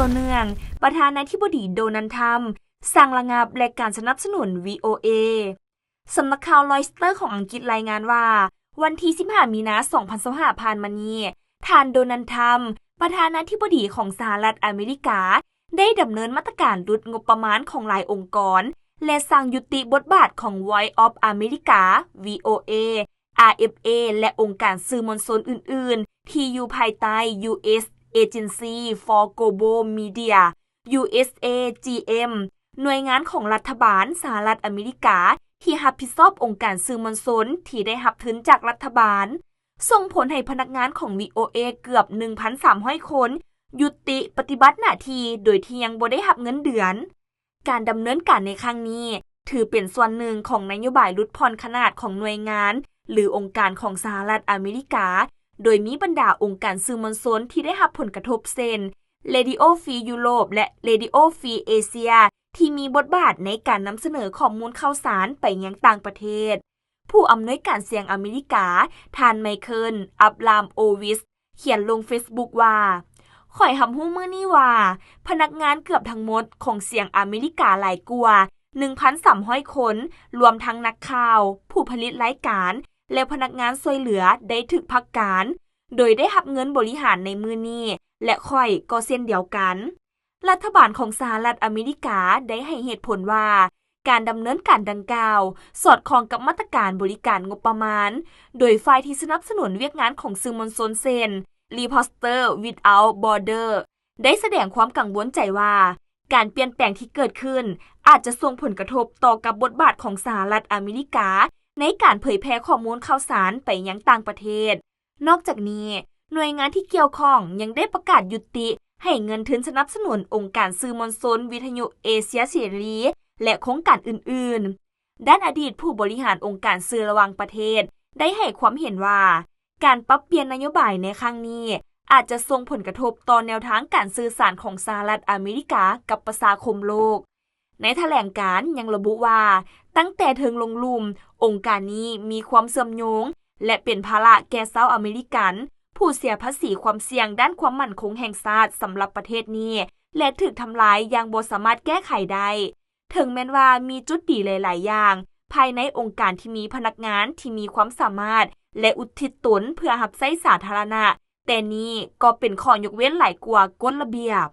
ຕໍ່ເນື່ອງ, ປະທານາທິບໍດີ ໂດນັລ ທຣຳ ສັ່ງລະງັບແຫຼ່ງການສະໜັບສະໜູນ ວີໂອເອ. ສຳນັກຂ່າວ Reuters ຂອງອັງກິດລາຍງານວ່າ ວັນທີສິບຫ້າ ມີນາ ສອງພັນຊາວຫ້າ ຜ່ານມານີ້, ທ່ານ ໂດນັລ ທຣຳ ປະທານາທິບໍດີຂອງສະຫະລັດອາເມລິກາ ໄດ້ດຳເນີນມາດຕະການຫຼຸດງົບປະມານຂອງຫຼາຍອົງກອນ ແລະ ສັ່ງຍຸຕິບົດບາດຂອງ Voice of America, ວີໂອເອ, ອາເອັຟເອ ແລະ ອົງການສື່ມວນຊົນອື່ນໆ ທີ່ຢູ່ພາຍໃຕ້ US Agency for Global Media, USAGM, ໜ່ວຍງານຂອງລັດຖະບານສະຫະລັດອາເມລິກາ ທີ່ຮັບຜິດຊອບອົງການສື່ມວນຊົນທີ່ໄດ້ຮັບທຶນຈາກລັດຖະບານ, ສົ່ງຜົນໃຫ້ພະນັກງານຂອງ ວີໂອເອ ເກືອບ ໜຶ່ງພັນສາມຮ້ອຍຄົນ ຍຸຕິປະຕິບັດໜ້າທີ່ໂດຍທີ່ຍັງບໍ່ໄດ້ຮັບເງິນເດືອນ. ການດຳເນີນການໃນຄັ້ງນີ້ ຖືເປັນສ່ວນໜຶ່ງຂອງນະໂຍບາຍຫຼຸດຜ່ອນຂະໜາດຂອງໜ່ວຍງານ ຫຼື ອົງການຂອງສະຫະລັດອາເມລິກາ, ໂດຍມີບັນດາອົງການສື່ມວນຊົນທີ່ໄດ້ຮັບຜົນກະທົບ ເຊັ່ນ Radio Free Europe ແລະ Radio Free Asia ທີ່ມີບົດບາດໃນການນຳສະເໜີຂໍ້ມູນຂ່າວສານໄປຍັງຕ່າງປະເທດ. ຜູ້ອຳນວຍການສຽງອາເມລິກາ, ທ່ານ ໄມເຄິນ ອັບຣາມໂອວິຊ ຂຽນລົງເຟສບຸກວ່າ, ຂ້ອຍຮັບຮູ້ມື້ນີ້ວ່າ ພະນັກງານເກືອບທັງໝົດຂອງສຽງອາເມລິກາຫຼາຍກວ່າ ໜຶ່ງພັນສາມຮ້ອຍຄົນ, ລວມທັງນັກຂ່າວ, ຜູ້ຜະລິດລາຍການ ແລະ ພະນັກງານຊ່ວຍເຫຼືອ ໄດ້ຖືກພັກການ, ໂດຍໄດ້ຮັບເງິນບໍລິຫານໃນມື້ນີ້ ແລະ ຂ້ອຍກໍເຊັ່ນດຽວກັນ. ລັດຖະບານຂອງສະຫະລັດອາເມລິກາໄດ້ໃຫ້ເຫດຜົນວ່າ ການດຳເນີນການດັ່ງກ່າວ ສອດຄ່ອງກັບມາດຕະການບໍລິການງົບປະມານ, ໂດຍຝ່າຍທີ່ສະໜັບສະໜູນວຽກງານຂອງສື່ມວນຊົນ ເຊັ່ນ Reporters Without Borders ໄດ້ສະແດງຄວາມກັງວົນໃຈວ່າ ການປ່ຽນແປງທີ່ເກີດຂຶ້ນ ອາດຈະສົ່ງຜົນກະທົບຕໍ່ກັບບົດບາດຂອງສະຫະລັດອາເມລິກາ ໃນການເຜີຍແຜ່ຂໍ້ມູນຂ່າວສານໄປຍັງຕ່າງປະເທດ. ນອກຈາກນີ້, ໜ່ວຍງານທີ່ກ່ຽວຂ້ອງຍັງໄດ້ປະກາດຍຸຕິໃຫ້ເງິນທຶນສະໜັບສະໜູນອົງການສື່ມວນຊົນ, ວິທະຍຸເອເຊຍເສລີ ແລະ ໂຄງການອື່ນໆ. ດ້ານອະດີດຜູ້ບໍລິຫານອົງການສື່ລະຫວ່າງປະເທດ ໄດ້ໃຫ້ຄວາມເຫັນວ່າ ການປັບປ່ຽນນະໂຍບາຍໃນຄັ້ງນີ້ ອາດຈະສົ່ງຜົນກະທົບຕໍ່ແນວທາງການສື່ສານຂອງສະຫະລັດອາເມລິກາກັບປະຊາຄົມໂລກ. ໃນຖະແຫຼງການຍັງລະບຸວ່າ, ຕັ້ງແຕ່ເທິງລົງລຸ່ມ, ອົງການນີ້ມີຄວາມເຊື່ອມໂຍງ ແລະ ເປັນພາລະແກ່ຊາວອາເມລິກັນ ຜູ້ເສຍພາສີຄວາມສ່ຽງດ້ານຄວາມໝັ້ນຄົງແຫ່ງຊາດສຳລັບປະເທດນີ້ ແລະ ຖືກທຳລາຍຢ່າງບໍ່ສາມາດແກ້ໄຂໄດ້. ເຖິງແມ່ນວ່າມີຈຸດດີຫຼາຍໆຢ່າງ ພາຍໃນອົງການທີ່ມີພະນັກງານທີ່ມີຄວາມສາມາດ ແລະ ອຸທິດຕົນເພື່ອຮັບໃຊ້ສາທາລະນະ, ແຕ່ນີ້ກໍເປັນຂໍ້ຍົກເວັ້ນຫຼາຍກວ່າກົດລະບຽບ.